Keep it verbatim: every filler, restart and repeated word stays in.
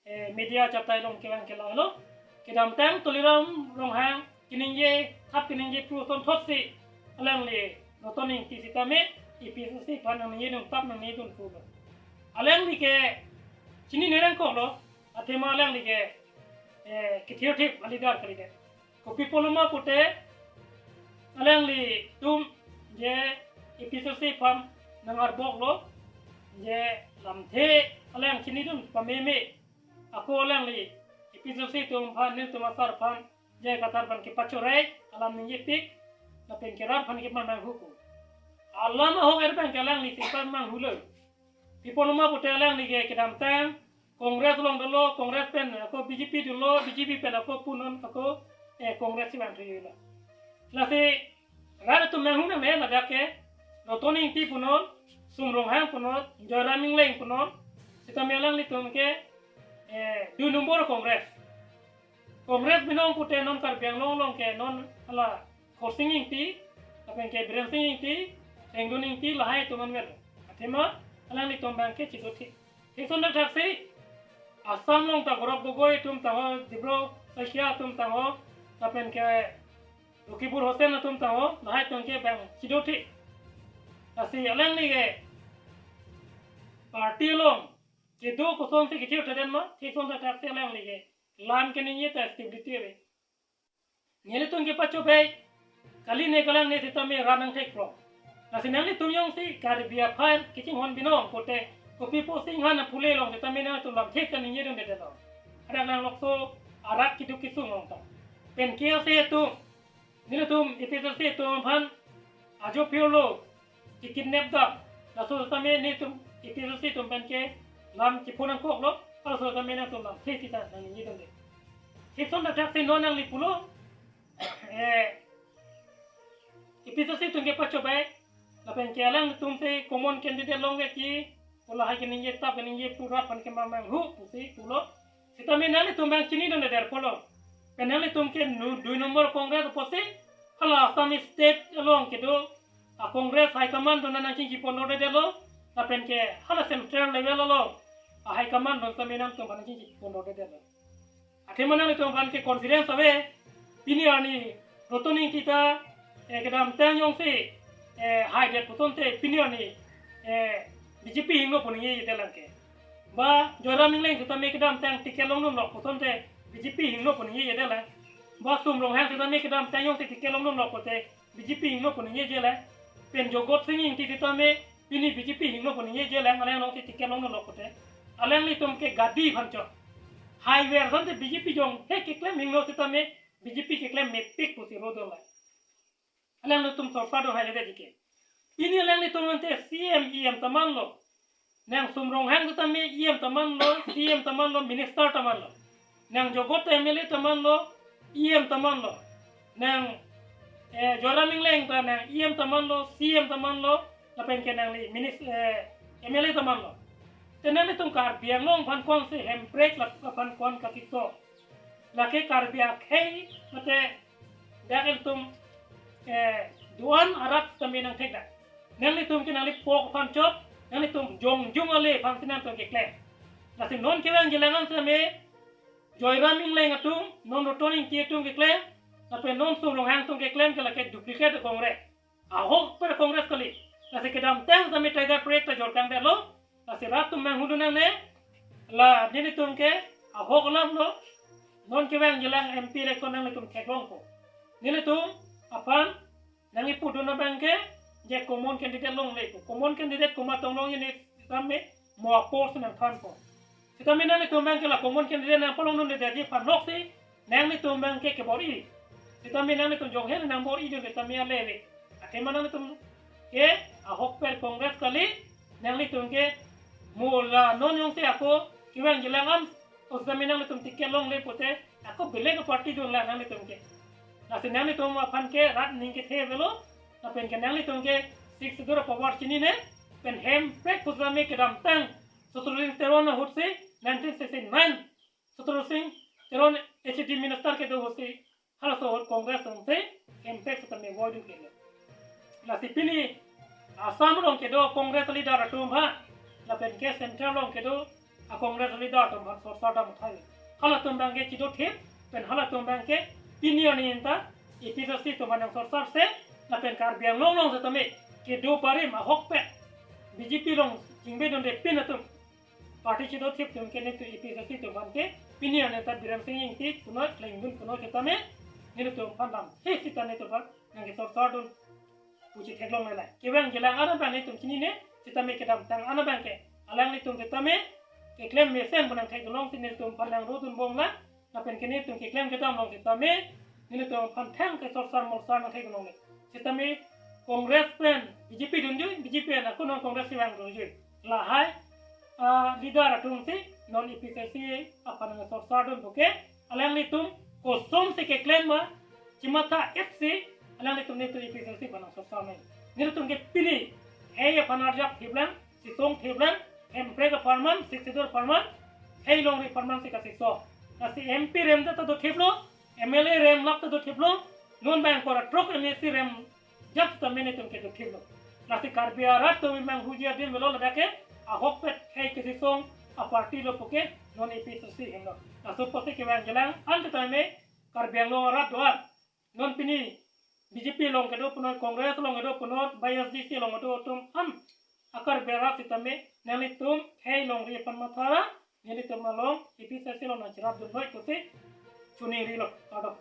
eh, media chatai along kevang ke lahelo. Kedamtang Tuliram Ronghang keningje, thap keningje pu ason thotsi alangli Roton Ingti sitame A P H L C aphan nangningjedun, tap nangningjedun pulo. Alangli ke chinine nangkoklo, athema alangli ke, eh, kethirthip a-leader kalidet. Kopi apotma pute alanglitum je A P H L C aphan nang-arboklo, je lamthe alang chinidun pameme ako alangli A P H L C atum aphan, nelitum asar aphan, J I Kathar aphan kepachorei, alam ningjepik, lapen ke rat aphan kepamanghu ko. Alam ahok er abang ke alangli si pamanghulo. Kopi apotma pute alangli ke kedamtang Congress along dolo, Congress pen ako B J P dolo, B J P pen ako punon ako, eh, Congress si vangthuilo. Lasi rat atum manghu nangne, ladak ke Roton Ingti punon, Sum Ronghang punon, Joyram Ingleng punon, sitame alanglitum ke, eh, dui nombor Congress. Congress binong pute non Karbi Anglong along ke non hala Khorsing Ingti, lapen ke Biren Sing Ingti, Hengdun Ingti, lahai atum anvet. Athema alanglitum abang ke chido thik. Thik ason thakthaksi Assam along ta Gaurav Gogoi atum tangho, Debro Saikia atum tangho, lapen ke Rakibul Hussain atum tangho, lahai atum ke abang chido thik. Lasi alangli ke party along kedo kosonsi kethir thekthe ma, thik ason thakthaksi alangli ke lam keningje ta stability ave. Nelitum kepachobei, kali ne kalang ne sitame rat nangthekpro. Lasi nanglitum jongsi Karbi aphan kachinghon binong pute, kopi apotsi inghan apule along sitame nangtum lamthe kaningjedundedetlo. Hadak nanglokso arat keduk kesung along ta. Pen K S A atum, nelitum A P H L C atum aphan ajo pirlo, kekidnap dam, laso sitame nelitum A P H L C atum pen ke lam chiphu nangkoklo, halaso sitame nangtum lamthe sita nangningjedunde. Thik ason thakthaksi non nangli pulo, eh, A P H L C atum kepachobei, lapen ke alangtum si common candidate longvekji, pu lahai keningje tap keningje pu rat aphan kepamanghu pusi pulo. Sitame nanglitum abang chinidundedet pulo. Pen nanglitum ke nu, dui nombor Congress apotsi hala Assam state along kedo a-Congress high command atum nangchingki pondedetlo, lapen ke hala central level along a-high command atum sitame nangtum aphan nangchingki pondedetlo. Athema nanglitum aphan ke confidence ave, pini arni Roton Ingti ta, eh, kedamtang jongsi, eh, haidet putonte pini arni, eh, B J P hingno pu ningjejedelang ke. Ba Joyram Ingleng sitame kedamtang ticket longdunlok putonte B J P hingno pu ningjejedelang. Ba Sum Ronghang sitame kedamtang jongsi ticket longdunlok pute B J P hingno pu ningjejelang. Pen Jagat Sing Ingti sitame pini B J P hingno pu ningjejelang, alangli jongsi ticket longdunlok pute. Alanglitum ke gadi aphan chot. Haiver asonte B J P jonghe keklem hingno sitame B J P keklem mepik pusi rodunlang. Alanglitum sorkar do haiver dike. Pini alanglitum ante C M, E M ta manlo. Nang Sum Ronghang sitame E M ta manlo, C M ta manlo, minister ta manlo. Nang Jagat M L A ta manlo, E M ta manlo. Nang, eh, Joyram Ingleng ta nang E M ta manlo, C M ta manlo, lapen ke nangli minis-, eh, M L A ta manlo. Te nanglitum Karbi Anglong aphan konsi hemprek la aphan kon katikso. Lake Karbi akhei mate dak ilitum, eh, do-an arat sitame nangthekdak. Nanglitum ke nangli pok aphan chot, nanglitum jongjung ale aphansi nangtum keklem. Lasi non kevangjilang an sitame Joyram Ingleng atum, non Roton Ingti atum keklem, lapen non Sum Ronghang atum keklem ke lake duplicate Congress. Ahok per Congress kali. Lasi kedamtang sitame Tiger Project ta jorkangdetlo. Lasi rat atum manghudun nangne. La nelitum ke ahok alamlo. Non kevangjilang M P election nanglitum theklongpo. Nelitum aphan nangkipudun abang ke je common candidate longle ko. Common candidate komat tong longji ne sitame mo a-post nangthanpo. Sitame nanglitum abang ke la common candidate nangpalongdundedetji aphan loksi nanglitum abang ke kebor-i. Sitame nanglitum jonghe nangbor-idunde sitame aleve. Athema nanglitum ke ahok per Congress kali, nanglitum ke mo la non jongsi ako kevangjilang an o sitame nanglitum ticket longle pute ako belek party dunlang nanglitum ke. Lasi nanglitum aphan ke rat ning kethe avelo, lapen ke nanglitum ke Sixth Schedule power chinine, pen hemprek pu sitame kedamtang Chatur Sing Teron ahutsi nineteen sixty-nine, Chatur Sing Teron H A D minister kedo ahutsi halaso ahut Congress alongsi hemprek sitame voidun kelo. Lasi pini Assam along kedo Congress leader atum ha, lapen ke central along kedo a Congress leader atum aphan sorsar dam thai. Halatum abangke chido thip, pen halatum abangke pini arni anta A P H L C atum aphan nangsorsar se, lapen Karbi Anglong along setame kedo barim ahokpet B J P along chingbedunde pin atum party chido thip atum ke nelitum A P H L C atum aphan ke pini arni anta Biren Singh Ingti punoi klengdun punoi setame nelitum aphan dam he sita nelitum aphan nangkesorsar dun pusi theklong lelai. Kevang jilang an abang nelitum chinine, setame kedamtang an abangke alanglitum setame keklem mesen pu nangthekdunlong si nelitum aphan nangrodunbomlang, lapen ke nelitum keklem kedam along setame nelitum aphan thang kesorsar morsar nangthekdunlongle. Setame Congress pen B J P dunjui, B J P pen ako non Congress si vangdunjui. Lahai, ah, leader atum si non A P H L C aphan nangsorsar dun puke, alanglitum kosonsi keklem ma, chimatha-et si alanglitum nelitum A P H L C aphan nangsorsar nang. Nelitum ke pini hei aphan arjap thiplang, sisong thiplang, Hemprek apharman, Sixth Schedule apharman, hei longri apharman si kasiso. Lasi M P rem ta dothiplo, M L A rem lap ta dothiplo, non bang kora trok M A C rem jap setame nelitum ke dothiplo. Lasi Karbi arat atum memang huji adim avelo, ladak ke ahokpet hei kesisong a party lo puke non A P H L C henlo. Laso apotsi kevang jilang an setame Karbi Anglong arat do-an, non pini B J P along kedo punoi, Congress along kedo punoi, B Y S D C along kedo atum an a Karbi arat setame nanglitum hei longri aphan mathara, nelitum along A P H L C along nangcherapdun noi pusi choningrilo, kardom.